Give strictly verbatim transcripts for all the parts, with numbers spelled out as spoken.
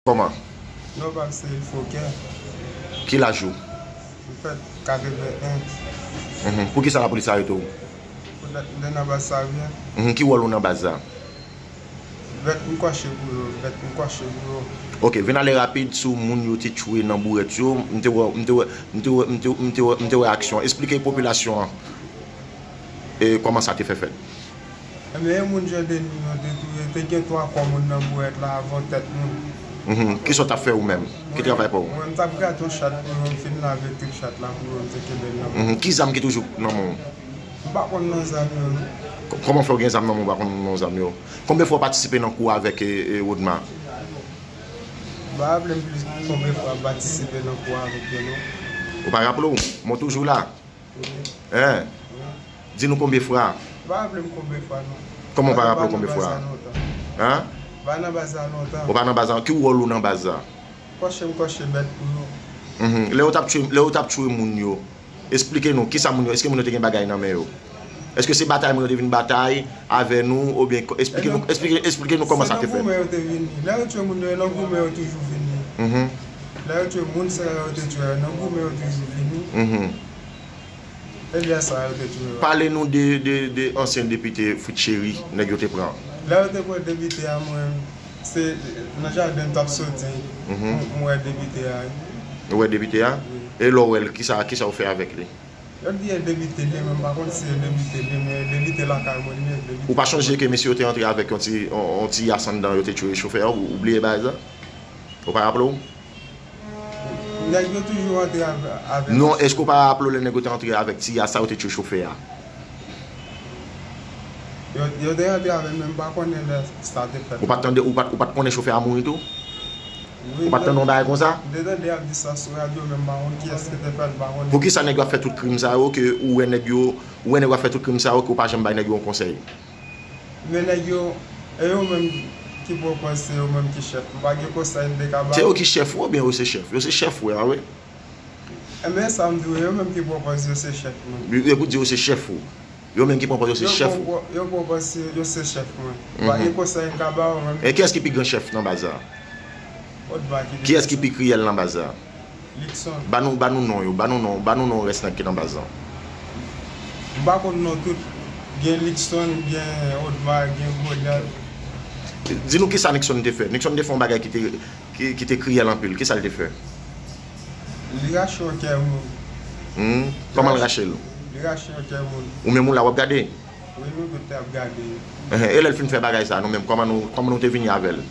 Kòman? Non, pa m se Fokè. Ki laj ou? M fèt katreven en. Mhm. Poukisa lapolis arete w? Poutèt m te nan baz Savyen. Mhm. Ki wòl ou nan baz la? Vèt m kòche pou yo, vèt m kòche pou yo. Ok, vin ale rapid sou moun yo te tchwe nan bourèt yo. M te wè, m te wè, m te wè, m te, m te wè, m te wè aksyon. Esplike popilasyon an, e, kòman sa te fè fèt. Ebyen, e moun Jandeni yo te touye, te gen twa kò moun nan bourèt la avan tèt moun. Mhm. Kisa w t ap fè ou menm? Ki travay pa w? Mwen, m t ap grate yon chat pou yo, m fin lave trip chat la pou yo, m te kenbe l nan men. Mhm. Ki zam ki toujou nan men w? M pa konn non zam yo, non. K-, kòman fè w gen zam nan men w, w pa konn non zam yo? Konbyen fwa w patisipe nan kou avèk, e, e, Rodma? M pa raple m plis konbyen fwa m patisipe nan kou avèk yo, non. Ou pa raple w? Mwen toujou la. Wi. Hein? Wi. Di nou konbyen fwa? M pa raple m konbyen fwa, non. Kòman w pa raple w konbyen fwa? Hein? M pa nan baz la lontan. Ou pa nan baz la, ki wòl ou nan baz la? Kòche m kòche bèt pou yo. Mhm. Lè yo t ap tchwe, lè yo t ap tchwe moun yo, esplike nou, kisa moun yo, èske moun yo te gen bagay nan men yo? Èske se batay moun yo te vin batay avè nou, oubyen ko-, esplike nou, esplike, esplike nou kòman sa te fèt? Se nan goumen yo te vini. Lè yo tchwe moun yo, nan goumen yo toujou vini. Mhm. Lè yo tchwe moun sa yo te tchwe, nan goumen yo toujou vini. Mhm. Ebyen sa yo te tchwe yo. Pale nou de, de, de ansyen depite Fritz Chéry, nèg yo te pran. Lè yo te pran depite a, mwen, se nan jaden m t ap soti, mhm, m, m wè depite a, wi. Ou wè depite a? Wi. E lè w wè l, kisa, kisa w fè avèk li? Yo di e depite li ye, men m pa konn si e depite li ye, men depite lakay mwen li ye, depite. Ou pa chonje ke mesye yo te antre avèk yon ti, yon, yon ti yas anndan, yo te tchwe chofè a, ou, ou bliye bagay sa? Ou pa raple w? Nèg yo toujou antre avè-, avè. Non, èske w pa raple w lè nèg yo te antre avèk ti yas sa, yo te tchwe chofè a? Yo, yo te antre avè l, men m pa konnen lè sa te fèt. Ou pa t tande, ou pa t, ou pa t konnen chofè a mouri tou? Wi, ou pa t tande yon bagay konsa? M te tande y ap di sa sou radyo, men m pa konn kiyès ki te fè l, m pa konnen. Poukisa nèg yo ap fè tout krim sa yo, ke ou wè nèg yo, ou wè nèg yo ap fè tout krim sa yo, ke ou pa janm bay nèg yo yon konsèy? Men nèg yo, e yo menm ki pran pòz, se yo menm ki chèf. M pa gen konsèy m te ka ba yo. Se yo ki chèf ou, oubyen yo se chèf? Yo se chèf ou, a wi. Ebyen, sa m di w, yo menm ki pran pòz yo se chèf mwen. Yo, yo pou di yo se chèf ou. Yo menm ki pran pòz yo se chèf ou. Yo pran pò-, yo pran pòz se, yo se chèf mwen. M pa gen konsèy m ka ba yo menm. E kiyès ki pi gran chèf nan baz la? Odma ki pi gran chèf. Kiyès ki pi kriyèl nan baz la? Luckson. Ba nou, ba nou non yo, ba nou non, ba nou non rès nèg ki nan baz lan. M pa konn non tout. Gen Luckson, gen Odma, gen Goliath. Di nou kisa Luckson te fè. Luckson te fè yon bagay ki te, ki, ki te kriyèl anpil. Kisa l te fè? Li rache yon kè moun. Hmm? Kòman l rache l? Li rache yon kè moun. Ou menm ou la w ap gade? Wi, nou tout te ap gade. Ehe, e lè l fin fè bagay sa, nou menm, kòman nou, kòman nou te vini avè l?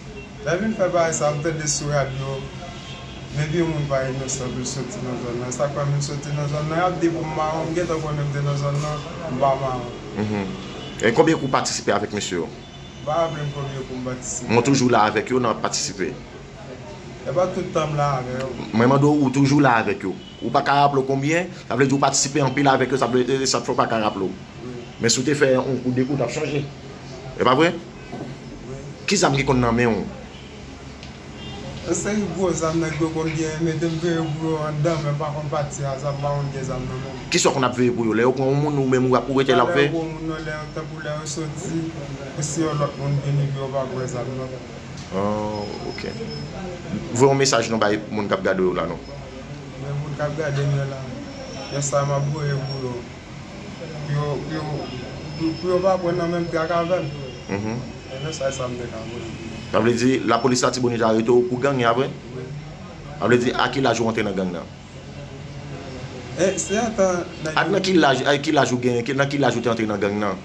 Lè l vin fè bagay sa, m tande sou radyo, depi yon moun pa inosan pou l soti nan zòn nan. Sa k fè m soti nan zòn nan, y ap di pou m mawon, m gentan konnen m te nan zòn nan, m pa mawon. Mhm. E konbyen kou w patisipe avèk mesye yo? M pa raple m konbyen kou m patisipe. Mwen toujou la avèk yo, n ap patisipe. E pa tout tan m la avè yo. Mwen mande w, ou toujou la avèk yo. Ou pa ka raple w konbyen, sa vle di ou patisipe anpil avèk yo, sa vle, e, sa k fè w pa ka raple w. Wi. Men si w te fè yon kou, de kou, w t ap chanje. E pa vre? Wi. Ki zam ki konn nan men w? Yon seri gwo zam nèg yo konn gen, mete m veye pou yo anndan, men m pa konn pati a, sa m pa konn gen zam nan men m. Kisa w konn ap veye pou yo? Lè yo pran yon moun, ou menm ou ap, ou rete la ap veye? Lè yo pran yon moun nan, lè yo, tankou lè yo soti, pou si yon lòt moun vini, pou yo pa pran zam nan. Ah, ok. Voye yon mesaj non bay moun k ap gade w la non. Men moun k ap gade m yo la, mesaj m ap voye pou yo. Pou yo, pou yo, pou, pou yo pa pran nan menm trak avè m. Mhm. E mesaj sa m te ka voye. Sa vle di, lapolis Latibonit arete w pou gang, a vre? Wi. Sa vle di, a ki laj ou antre nan gang nan? E, se antan nèg yo. A nan ki laj, a ki laj ou gen, ki, nan ki laj ou te antre nan gang nan?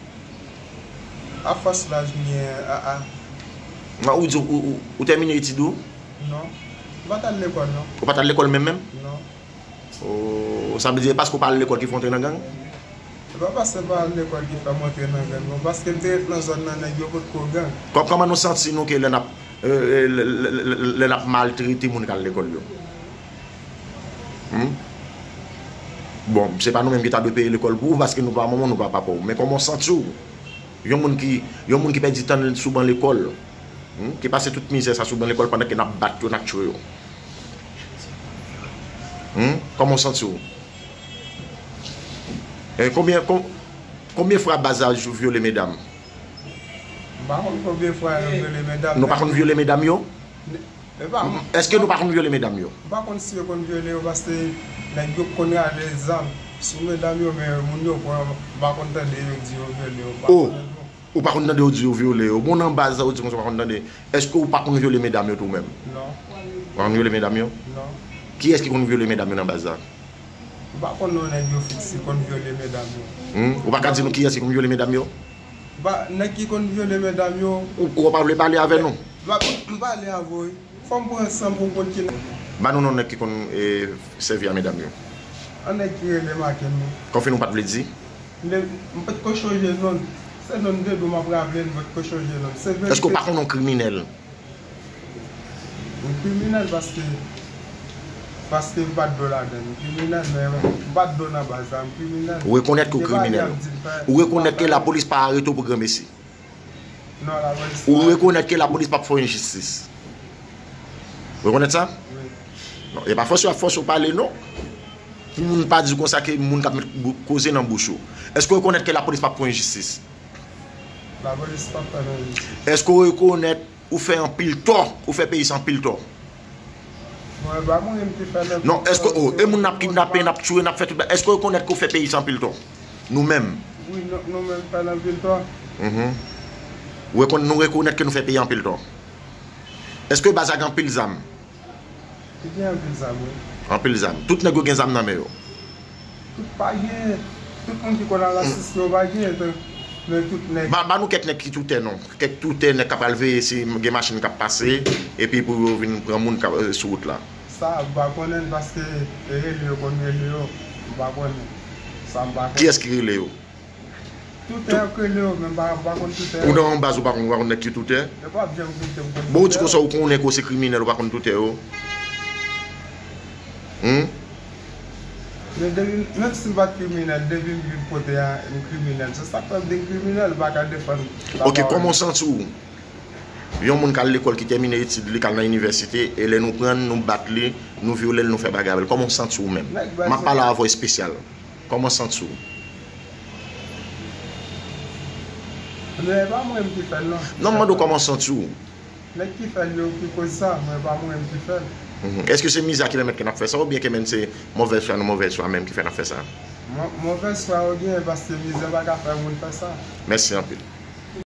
A fòs laj m gen, a, a. Nan, ou di, ou, ou, ou tèmine etid ou? Non. M pa t al lekòl, non. Ou pa t al lekòl menm, menm? Non. Oh, sa vle di, e paske w pa al lekòl ki fè w antre nan gang? Se pa paske m pa al lekòl ki fè m antre nan gang, non. Paske m te ret nan zòn nan, nèg yo potko gang. Kò-, kòman nou santi nou ke lè n ap, e, e, lè, lè, lè, lè n ap maltrete moun k al lekòl yo? Hmm? Bon, se pa nou menm ki ta dwe peye lekòl pou ou, paske nou pa manman w, nou pa papa w. Men kòman w santi w? Yon moun ki, yon moun ki pèdi tan l sou ban lekòl, hmm, ki pase tout mizè sa sou ban lekòl pandan ke n ap bat yo, n ap tchwe yo. Hmm? Kòman w santi w? E konbyen, kon-, konbyen fwa baz la vyole medam? M pa konn konbyen fwa yo vyole medam. Nou pa konn vyole medam yo? Èske nou pa konn vyole medam yo? M pa konn si yo konn vyole yo, paske nèg yo konn rale zam sou medam yo, men moun yo pran, m pa konn tande yo di yo vyole yo, m pa konnen non. Ou pa konn tande yo di yo vyole yo? Bon, nan baz la, ou di konsa ou pa konn tande. Èske ou pa konn vyole medam yo tou menm? Non. Ou pa konn vyole medam yo? Non. Kiyès ki konn vyole medam yo nan baz la? M pa konn non nèg yo fiks ki konn vyole medam yo. Hmm? Ou pa ka di nou kiyès ki konn vyole medam yo? Ba, nèg ki konn vyole medam yo. Ou, ou pa vle pale avè nou? M pa, m pale avè w wi. Fò m pran san pou m konn ki nèg. Ba nou non nèg ki konn, e, sèvi a medam yo. An nèg ki rele Maken wi. Konfime ou pa t vle di? M de, m pa t ko chonje non l. Se non m de dou m ap raple l, m pa t ko chonje non l. Se verite. Èske ou pa konn yon kriminèl? M kriminèl paske, paske m pa t dou ladan l. M kriminèl, men m pa t dou nan baz la, m kriminèl. Ou rekonèt ke w kriminèl. Ou rekonèt ke lapolis pa arete w pou granmesi. Non, lapolis pa. Ou rekonèt ke lapolis p ap fè w enjistis. Ou rekonèt sa? Wi. Non, e pa fòse yo ap fòse w pale non. Pou moun pa di konsa ke moun k ap met bou-, koze nan bouch ou. Èske w rekonèt ke lapolis p ap fè w enjistis? Lapolis p ap fè m enjistis. Èske w rekonèt ou fè anpil tò, ou fè peyi sa anpil tò? Mwen, pa mwen menm ki fè l anpil tò. Non, èske, oh, e moun n ap kidnape, n ap tiye, n ap fè tout bagay, èske w rekonèt ke w fè peyi sa anpil tò? Nou menm. Wi, nou, nou menm fè l anpil tò. Mhm. Ou rekonn-, nou rekonèt ke nou fè peyi anpil tò. Èske baz la gen anpil zam? Li gen anpil zam, wi. Anpil zam. Tout nèg yo gen zam nan men yo? Tout pa gen. Tout moun ki konn al asiste yo pa gen, tan-, men tout nèg. Ba, ba nou kèk nèg ki toutè non. Kèk toutè nèg k ap al veye si gen machin k ap pase, epi pou yo vin pran moun k ap, eh, sou wout la. Sa, m pa konnen l paske e rele yo konn rele yo. M pa konnen. Sa, m pa konnen. Kiyès ki rele yo? Toutè yo k rele yo, men m pa, m pa konn toutè yo. Ou nan yon baz ou pa konn, ou pa konn nèg ki toutè? Yo p ap janm kite m konn toutè yo. Bon, ou di konsa ou konnen ke w se kriminèl, ou pa konn toutè yo? Hmm? Men depi, menm si m pa t kriminèl, depi m viv kote a, m kriminèl. Se sa k fè m di m kriminèl, m pa ka defann lapawòl. Ok, kòman w santi w? Yon moun k al lekòl, ki tèmine etid li, k al nan inivèsite, e lè nou pran l, nou bat li, nou vyole l, nou fè bagay avè l. Kòman w santi w menm? M ap pale avè w espesyal. Kòman w santi w? Men e pa mwen menm ki fè l non. Non, m mande w kòman w santi w. Nèg ki fè l yo ki koz sa, men e pa mwen menm ki fè l. Mhm. Èske se mizè a ki pèmèt ke n ap fè sa, oubyen ke menm se movèz fwa nou, movèz fwa menm ki fè n ap fè sa? Mo-, movèz fwa yo gen, paske mizè pa ka fè moun fè sa. Mèsi anpil.